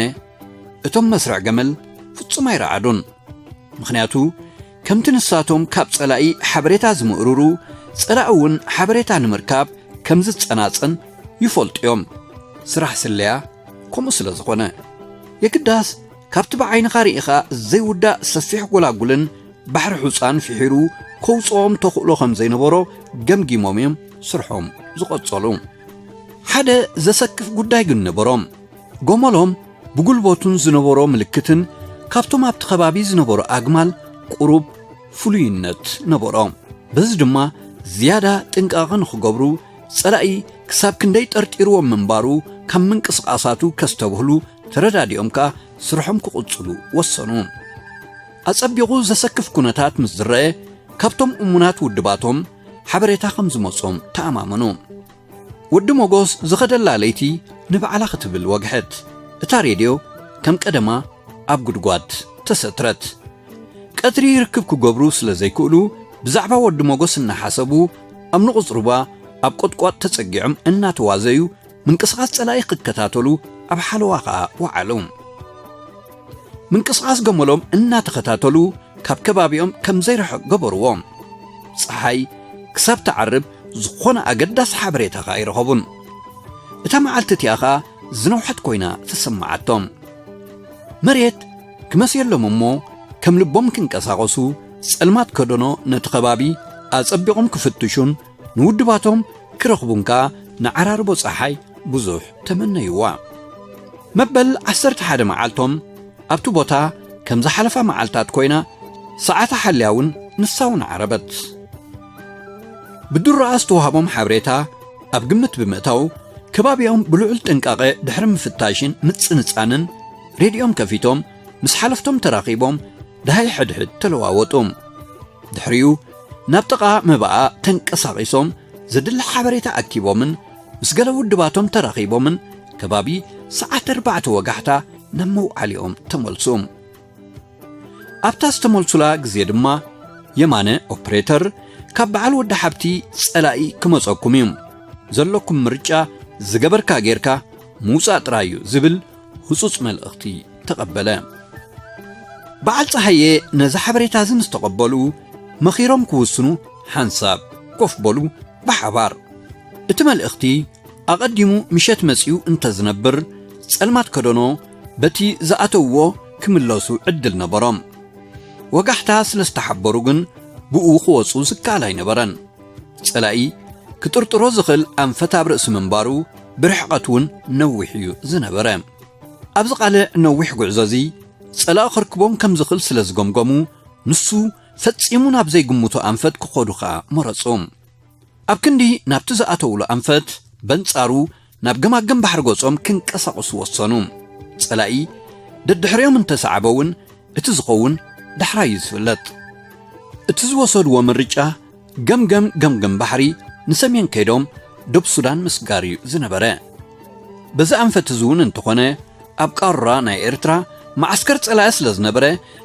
እቶም መስርዕ ገመል ፍጹም ኣይረዓዱን። ምኽንያቱ ከምቲ ንሳቶም ካብ ጸላኢ ሓበሬታ ዝምእርሩ፣ ጸላኢ እውን ሓበሬታ ንምርካብ ከም ዝጸናጸን ይፈልጡ እዮም። ስራሕ ስለያ ከምኡ ስለ ዝኾነ፣ የግዳስ ካብቲ ብዓይንኻ ርኢኻ ዘይውዳእ ሰፊሕ ጎላጉልን ባሕሪ ሑጻን ፍሒሩ ከውጽኦም ተኽእሎ ከም ዘይነበሮ ገምጊሞም እዮም ስርሖም ዝቐጸሉ። ሓደ ዘሰክፍ ጉዳይ ግን ነበሮም። ጎመሎም ብጉልበቱን ዝነበሮ ምልክትን ካብቶም ኣብቲ ከባቢ ዝነበሩ ኣግማል ቁሩብ ፍሉይነት ነበሮ። በዚ ድማ ዝያዳ ጥንቃቐ ንኽገብሩ፣ ጸላኢ ክሳብ ክንደይ ጠርጢርዎም ምንባሩ ካብ ምንቅስቓሳቱ ከስተብህሉ ተረዳዲኦም ከኣ ስርሖም ክቕጽሉ ወሰኑ። ኣጸቢቑ ዘሰክፍ ኩነታት ምስ ዝረአ፣ ካብቶም እሙናት ውድባቶም ሓበሬታ ከም ዝመጾም ተኣማመኑ። ወዲ ሞጎስ ዝኸደላ ለይቲ ንባዕላ ክትብል ወግሐት። እታ ሬድዮ ከም ቀደማ ኣብ ጉድጓድ ተሰትረት። ቀትሪ ርክብ ክገብሩ ስለ ዘይክእሉ፣ ብዛዕባ ወዲ ሞጎስ እናሓሰቡ፣ ኣብ ንቑጽ ሩባ ኣብ ቁጥቋጥ ተጸጊዖም እናተዋዘዩ፣ ምንቅስቓስ ጸላኢ ክከታተሉ ኣብ ሓለዋ ኸኣ ወዓሉ። ምንቅስቓስ ገመሎም እናተኸታተሉ፣ ካብ ከባቢኦም ከም ዘይርሕቕ ገበርዎ። ጸሓይ ክሳብ ትዓርብ ዝኾነ ኣገዳሲ ሓበሬታ ኸኣ ኣይረኸቡን። እታ መዓልቲ እቲኣ ኸኣ ዝነውሐት ኮይና ተሰማዓቶም። መሬት ክመስየሎም እሞ፣ ከም ልቦም ክንቀሳቐሱ፣ ጸልማት ከደኖ ነቲ ከባቢ ኣጸቢቖም ክፍትሹን ንውድባቶም ክረኽቡን ከኣ ንዓራርቦ ጸሓይ ብዙሕ ተመነይዋ። መበል ዓሰርተ ሓደ መዓልቶም ኣብቲ ቦታ ከም ዝሓለፋ መዓልታት ኮይና፣ ሰዓታ ሓልያ እውን ንሳ እውን ዓረበት። ብዱራኣ ዝተዋህቦም ሓበሬታ ኣብ ግምት ብምእታው፣ ከባቢኦም ብልዑል ጥንቃቐ ድሕሪ ምፍታሽን ምጽንጻንን፣ ሬድዮም ከፊቶም ምስ ሓለፍቶም ተራኺቦም ደሃይ ሕድሕድ ተለዋወጡ። ድሕሪኡ ናብ ጥቓ መባኣ ተንቀሳቒሶም ዘድሊ ሓበሬታ ኣኪቦምን ምስ ገለ ውድባቶም ተራኺቦምን ከባቢ ሰዓት ኣርባዕተ ወጋሕታ ናብ መውዓሊኦም ተመልሱ። ኣብታ ዝተመልሱላ ግዜ ድማ የማነ ኦፕሬተር ካብ በዓል ወዲ ሓብቲ ጸላኢ ክመጸኩም እዩ፣ ዘለኩም ምርጫ ዝገበርካ ጌርካ ምውጻእ ጥራይ እዩ ዝብል ህጹጽ መልእኽቲ ተቐበለ። በዓል ጸሃየ ነዚ ሓበሬታ እዚ ምስ ተቐበሉ፣ መኺሮም ክውስኑ ሓንሳብ ኮፍ በሉ ብሓባር። እቲ መልእኽቲ ኣቐዲሙ ምሸት መጺኡ እንተዝነብር፣ ጸልማት ከደኖ በቲ ዝኣተውዎ ክምለሱ ዕድል ነበሮም። ወጋሕታ ስለ ዝተሓበሩ ግን ብኡ ክወጹ ዝከኣል ኣይነበረን። ጸላኢ ክጥርጥሮ ዝኽእል ኣንፈት ኣብ ርእሲ ምንባሩ ብርሕቐት እውን ነዊሕ እዩ ዝነበረ። ኣብዚ ቃልዕ ነዊሕ ጉዕዞ እዚ ጸላኢ ከርክቦም ከም ዝኽእል ስለ ዝገምገሙ፣ ንሱ ፈጺሙ ናብ ዘይግምቶ ኣንፈት ክኸዱ ከኣ መረጹ። ኣብ ክንዲ ናብቲ ዝኣተውሉ ኣንፈት፣ በንጻሩ ናብ ገማግም ባሕሪ ገጾም ክንቀሳቐሱ ወሰኑ። ጸላኢ ደድሕሪኦም እንተሰዓበ እውን፣ እቲ ዝኸውን ዳሕራይ እዩ ዝፍለጥ። እቲ ዝወሰድዎ ምርጫ፣ ገምገም ገምገም ባሕሪ ንሰሜን ከይዶም ዶብ ሱዳን ምስጋር እዩ ዝነበረ። በዚ ኣንፈት እዚ እውን እንተኾነ፣ ኣብ ቃሩራ ናይ ኤርትራ መዓስከር ጸላኢ ስለ ዝነበረ፣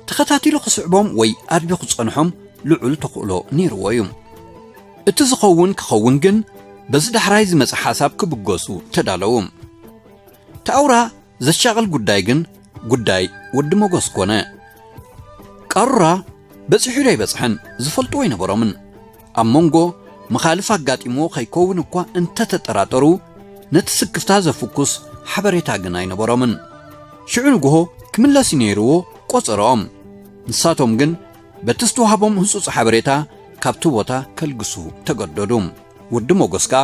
ተኸታቲሉ ክስዕቦም ወይ ኣድቢኹ ክጸንሖም ልዑል ተኽእሎ ነይርዎ እዩ። እቲ ዝኸውን ክኸውን ግን፣ በዚ ዳሕራይ ዝመጸ ሓሳብ ክብገሱ ተዳለዉ። እቲ ኣውራ ዘሻቕል ጉዳይ ግን ጉዳይ ወዲ መጎስ ኮነ። ቃሩራ በጺሑ ዶ ኣይበጽሐን ዝፈልጥዎ ኣይነበሮምን። ኣብ መንጎ መኻልፍ ኣጋጢምዎ ከይከውን እኳ እንተተጠራጠሩ፣ ነቲ ስክፍታ ዘፍኩስ ሓበሬታ ግን ኣይነበሮምን። ሽዑ ንግሆ ክምለስ እዩ ነይርዎ ቆጸርኦም። ንሳቶም ግን በቲ ዝተዋህቦም ህጹጽ ሓበሬታ ካብቲ ቦታ ከልግሱ ተገደዱ። ወዲ መጎስ ከኣ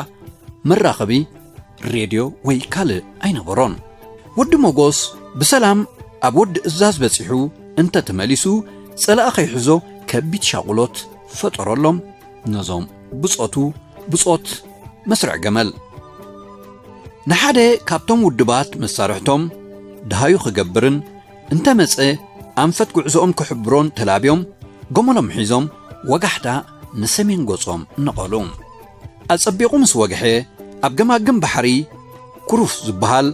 መራኸቢ ሬድዮ ወይ ካልእ ኣይነበሮን። ወዲ መጎስ ብሰላም ኣብ ወዲ እዛዝ በጺሑ እንተተመሊሱ፣ ጸላኢ ከይሕዞ ከቢድ ሻቑሎት ፈጠረሎም ነዞም ብጾቱ፣ ብጾት መስርዕ ገመል። ንሓደ ካብቶም ውድባት መሳርሕቶም ደሃዩ ክገብርን እንተመጸ ኣንፈት ጉዕዞኦም ክሕብሮን ተላብዮም፣ ገመሎም ሒዞም ወጋሕታ ንሰሜን ገጾም ነቐሉ። ኣጸቢቑ ምስ ወግሐ፣ ኣብ ገማግም ባሕሪ ኩሩፍ ዝበሃል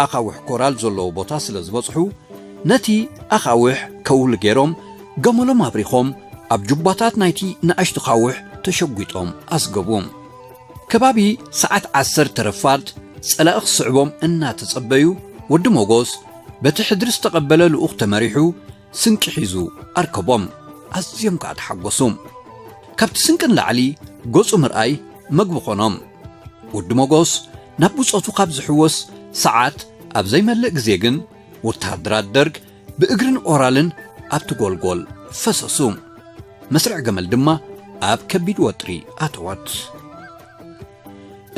ኣኻውሕ ኮራል ዘለዎ ቦታ ስለ ዝበጽሑ፣ ነቲ ኣኻውሕ ከውሊ ገይሮም፣ ገመሎም ኣብሪኾም፣ ኣብ ጁባታት ናይቲ ንኣሽቱ ኻውሕ ተሸጒጦም ኣስገቡ። ከባቢ ሰዓት ዓሰርተ ረፋድ ጸላኢ ክስዕቦም እናተጸበዩ፣ ወዲ ሞጎስ በቲ ሕድሪ ዝተቐበለ ልኡኽ ተመሪሑ ስንቂ ሒዙ ኣርከቦም። ኣዝዮም ከኣ ተሓጎሱ። ካብቲ ስንቂ ንላዕሊ ገጹ ምርኣይ መግቢ ኾኖም። ወዲ ሞጎስ ናብ ብጾቱ ካብ ዝሕወስ ሰዓት ኣብ ዘይመልእ ግዜ ግን፣ ወተሃደራት ደርግ ብእግርን ኦራልን ኣብቲ ጎልጎል ፈሰሱ። መስርዕ ገመል ድማ ኣብ ከቢድ ወጥሪ ኣተወት።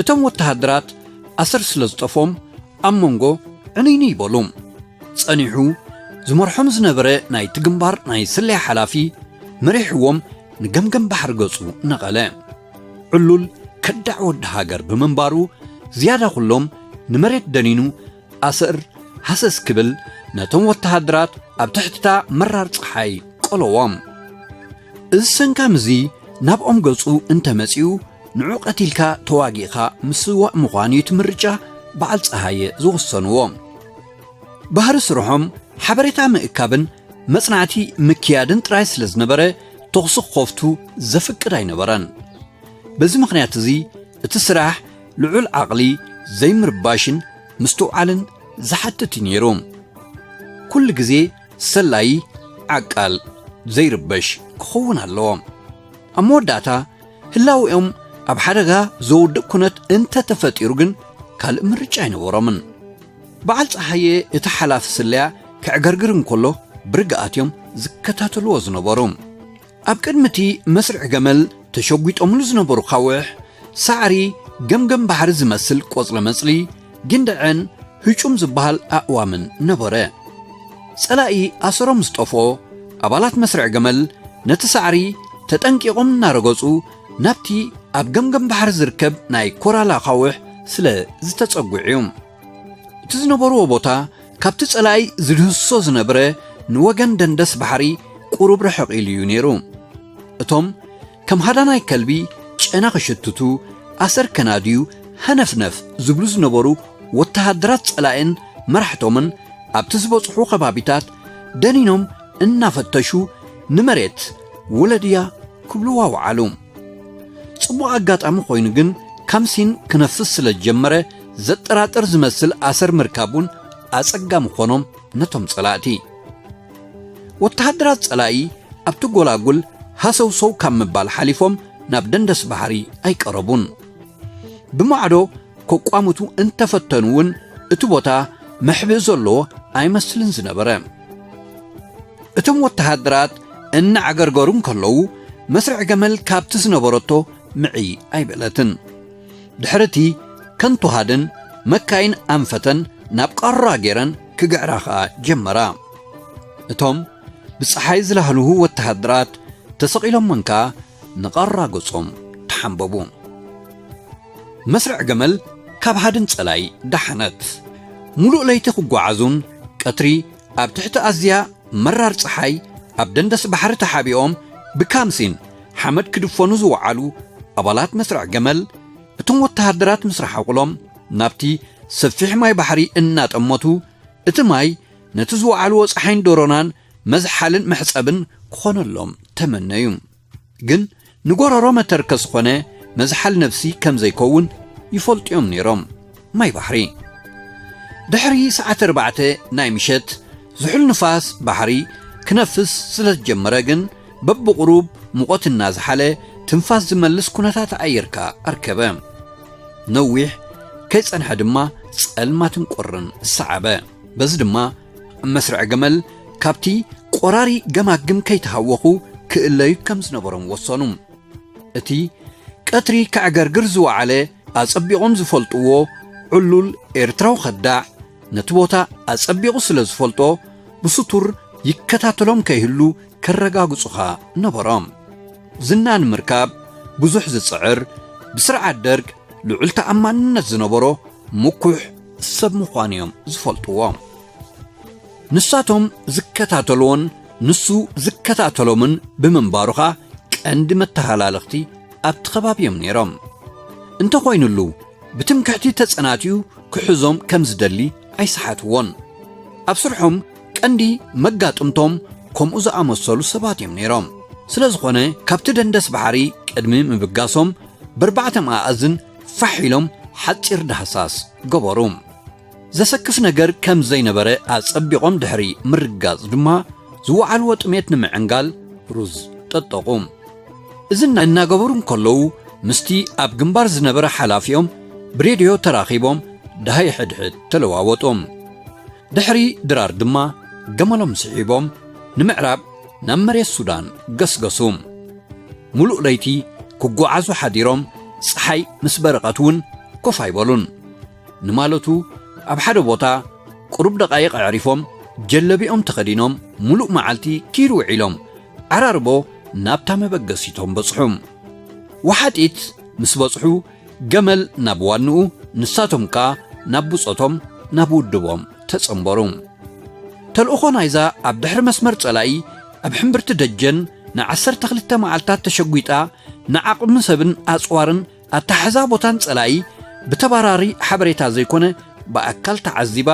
እቶም ወተሃደራት ኣሰር ስለ ዝጠፎም፣ ኣብ መንጎ ዕንይንይ ይበሉ። ጸኒሑ ዝመርሖም ዝነበረ ናይቲ ግንባር ናይ ስለያ ሓላፊ መሪሕዎም ንገምገም ባሕሪ ገጹ ነቐለ። ዕሉል ከዳዕ ወዲ ሃገር ብምንባሩ፣ ዝያዳ ኩሎም ንመሬት ደኒኑ ኣሰር ሃሰስ ክብል፣ ነቶም ወተሃደራት ኣብ ትሕቲ እታ መራር ጸሓይ ቆለዎም። እዚ ሰንካም እዚ ናብኦም ገጹ እንተመጺኡ፣ ንዑ ቀቲልካ ተዋጊእካ ምስዋእ ምዃኑ እዩ እቲ ምርጫ በዓል ጸሃየ ዝወሰንዎ። ባህሪ ስርሖም ሓበሬታ ምእካብን መጽናዕቲ ምክያድን ጥራይ ስለ ዝነበረ፣ ተኹሲ ክኸፍቱ ዘፍቅድ ኣይነበረን። በዚ ምኽንያት እዚ፣ እቲ ስራሕ ልዑል ዓቕሊ፣ ዘይምርባሽን ምስትውዓልን ዝሓትት እዩ ነይሩ። ኩሉ ግዜ ሰላዪ፣ ዓቃል፣ ዘይርበሽ ክኸውን ኣለዎ። ኣብ መወዳእታ፣ ህላዌኦም ኣብ ሓደጋ ዘውድቕ ኩነት እንተተፈጢሩ ግን፣ ካልእ ምርጫ ኣይነበሮምን። በዓል ጸሃየ እቲ ሓላፊ ስለያ ከዕገርግር እንከሎ፣ ብርግኣት እዮም ዝከታተልዎ ዝነበሩ። ኣብ ቅድሚ እቲ መስርዕ ገመል ተሸጒጦምሉ ዝነበሩ ካውሕ፣ ሳዕሪ፣ ገምገም ባሕሪ ዝመስል ቆጽለ መጽሊ፣ ጊንደዐን ህጩም ዝበሃል ኣእዋምን ነበረ። ጸላኢ ኣሰሮም ዝጠፍኦ ኣባላት መስርዕ ገመል፣ ነቲ ሳዕሪ ተጠንቂቖም እናረገጹ፣ ናብቲ ኣብ ገምገም ባሕሪ ዝርከብ ናይ ኮራላ ካውሕ ስለ ዝተጸጉዕ እዩ። እቲ ዝነበርዎ ቦታ ካብቲ ጸላኢ ዝድህስሶ ዝነበረ ንወገን ደንደስ ባሕሪ ቁሩብ ርሕቕ ኢሉ እዩ ነይሩ። እቶም ከም ሃዳናይ ከልቢ ጨና ክሽትቱ፣ ኣሰር ከናድዩ ሃነፍነፍ ዝብሉ ዝነበሩ ወተሃደራት ጸላእን መራሕቶምን ኣብቲ ዝበጽሑ ከባቢታት ደኒኖም እናፈተሹ ንመሬት ውለድያ ክብልዋ ወዓሉ። ጽቡቕ ኣጋጣሚ ኮይኑ ግን ካምሲን ክነፍስ ስለ ዝጀመረ ዘጠራጥር ዝመስል ኣሰር ምርካብ እውን ኣጸጋሚ ኾኖም ነቶም ጸላእቲ። ወተሃደራት ጸላኢ ኣብቲ ጎላጉል ሃሰውሰው ካብ ምባል ሓሊፎም ናብ ደንደስ ባሕሪ ኣይቀረቡን። ብማዕዶ ከቋምቱ እንተፈተኑ እውን እቲ ቦታ መሕብኢ ዘለዎ ኣይመስልን ዝነበረ። እቶም ወተሃደራት እናዕገርገሩ እንከለዉ መስርዕ ገመል ካብቲ ዝነበረቶ ምዕይ ኣይበለትን። ድሕሪ እቲ ከንቱ ሃድን መካይን ኣንፈተን ናብ ቃሩራ ገይረን ክግዕራ ኸኣ ጀመራ። እቶም ብጸሓይ ዝላህልሁ ወተሃደራት ተሰቒሎምን ከኣ ንቓራ ገጾም ተሓንበቡ። መስርዕ ገመል ካብ ሃድን ጸላይ ደሓነት። ሙሉእ ለይቲ ክጓዓዙን ቀትሪ ኣብ ትሕቲ ኣዝያ መራር ጸሓይ ኣብ ደንደስ ባሕሪ ተሓቢኦም ብካምሲን ሓመድ ክድፈኑ ዝወዓሉ ኣባላት መስርዕ ገመል፣ እቶም ወተሃደራት ምስ ረሓቑሎም ናብቲ ሰፊሕ ማይ ባሕሪ እናጠመቱ፣ እቲ ማይ ነቲ ዝወዓልዎ ጸሓይን ዶሮናን መዝሓልን መሕጸብን ክኾነሎም ተመነዩ። ግን ንጎረሮ መተርከሲ ኮነ መዝሓል ነብሲ ከም ዘይከውን ይፈልጡ እዮም ነይሮም። ማይ ባሕሪ። ድሕሪ ሰዓት ኣርባዕተ ናይ ምሸት ዝሑል ንፋስ ባሕሪ ክነፍስ ስለ ዝጀመረ ግን በብቕሩብ ሙቐት እናዝሓለ ትንፋስ ዝመልስ ኩነታት ኣየር ከኣ ኣርከበ። ነዊሕ ከይጸንሐ ድማ ጸልማትን ቁርን ሰዓበ። በዚ ድማ ኣብ መስርዕ ገመል ካብቲ ቆራሪ ገማግም ከይተሃወኹ ክእለዩ ከም ዝነበሮም ወሰኑ። እቲ ቀትሪ ከዕገርግር ዝወዓለ ኣጸቢቖም ዝፈልጥዎ ዕሉል ኤርትራዊ ከዳዕ ነቲ ቦታ ኣጸቢቑ ስለ ዝፈልጦ ብስቱር ይከታተሎም ከይህሉ ከረጋግጹኻ ነበሮም። ዝና ንምርካብ ብዙሕ ዝጽዕር፣ ብስርዓት ደርግ ልዑል ተኣማንነት ዝነበሮ ምኩሕ ሰብ ምዃኑ እዮም ዝፈልጥዎ። ንሳቶም ዝከታተልዎን ንሱ ዝከታተሎምን ብምንባሩ ኸኣ ቀንዲ መተሃላለኽቲ ኣብቲ ከባቢ እዮም ነይሮም። እንተኾይኑሉ ብትምክሕቲ ተጸናቲዩ ክሕዞም ከም ዝደሊ ኣይሰሓትዎን። ኣብ ስርሖም ቀንዲ መጋጥምቶም ከምኡ ዝኣመሰሉ ሰባት እዮም ነይሮም። ስለ ዝኾነ ካብቲ ደንደስ ባሕሪ ቅድሚ ምብጋሶም ብርባዕተ መኣዝን ፋሕ ኢሎም ሓጺር ዳህሳስ ገበሩ። ዘሰክፍ ነገር ከም ዘይነበረ ኣጸቢቖም ድሕሪ ምርጋጽ ድማ ዝወዓልዎ ጥሜት ንምዕንጋል ሩዝ ጠጠቑ። እዚ እና-፣ እናገበሩ እንከለዉ ምስቲ ኣብ ግንባር ዝነበረ ሓላፊኦም ብሬድዮ ተራኺቦም ደሃይ ሕድሕድ ተለዋወጡ። ድሕሪ ድራር ድማ ገመሎም ስሒቦም ንምዕራብ ናብ መሬት ሱዳን ገስገሱ። ሙሉእ ለይቲ ክጓዓዙ ሓዲሮም ጸሓይ ምስ በረቐት እውን ኮፍ ኣይበሉን። ንማለቱ ኣብ ሓደ ቦታ ቁሩብ ደቓይቕ ኣዕሪፎም ጀለቢኦም ተኸዲኖም ሙሉእ መዓልቲ ኪድ ውዒሎም ዓራርቦ ናብታ መበገሲቶም በጽሑ። ወሓጢት ምስ በጽሑ ገመል ናብ ዋንኡ ንሳቶም ከኣ ናብ ብጾቶም ናብ ውድቦም ተጸንበሩ። ተልእኾ ናይዛ ኣብ ድሕሪ መስመር ጸላኢ ኣብ ሕምብርቲ ደጀን ንዓሰርተ ክልተ መዓልታት ተሸጒጣ ንዓቕሚ ሰብን ኣጽዋርን ኣተሓሕዛ ቦታን ጸላኢ ብተባራሪ ሓበሬታ ዘይኮነ ብኣካል ተዓዚባ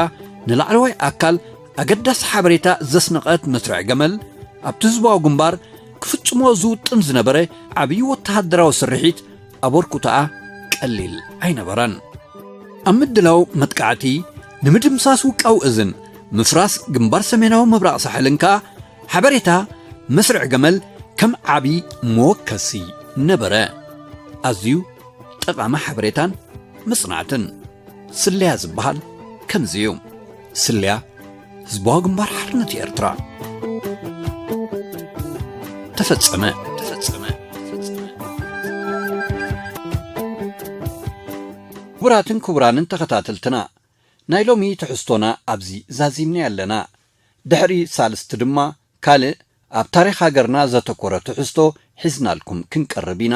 ንላዕለዋይ ኣካል ኣገዳሲ ሓበሬታ ዘስነቐት መስርዕ ገመል ኣብቲ ህዝባዊ ግንባር ክፍጽሞ ዝውጥን ዝነበረ ዓብዪ ወተሃደራዊ ስርሒት ኣበርክቶኣ ቀሊል ኣይነበረን። ኣብ ምድላው መጥቃዕቲ ንምድምሳስ ውቃው እዝን ምፍራስ ግንባር ሰሜናዊ ምብራቕ ሳሕልን ከኣ ሓበሬታ መስርዕ ገመል ከም ዓቢ መወከሲ ነበረ። ኣዝዩ ጠቓሚ ሓበሬታን መጽናዕትን። ስልያ ዝበሃል ከምዚ እዩ። ስልያ ህዝባዊ ግንባር ሓርነት ኤርትራ። ተፈጸመ። ተፈጸመ። ክቡራትን ክቡራንን ተኸታተልትና፣ ናይ ሎሚ ትሕዝቶና ኣብዚ ዛዚምና ኣለና። ድሕሪ ሳልስቲ ድማ ካልእ ኣብ ታሪኽ ሃገርና ዘተኮረ ትሕዝቶ ሒዝናልኩም ክንቀርብ ኢና።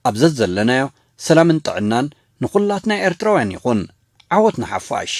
ኣብ ዘዘለናዮ ሰላምን ጥዕናን ንኹላትና ኤርትራውያን ይኹን። ዓወት ንሓፋሽ።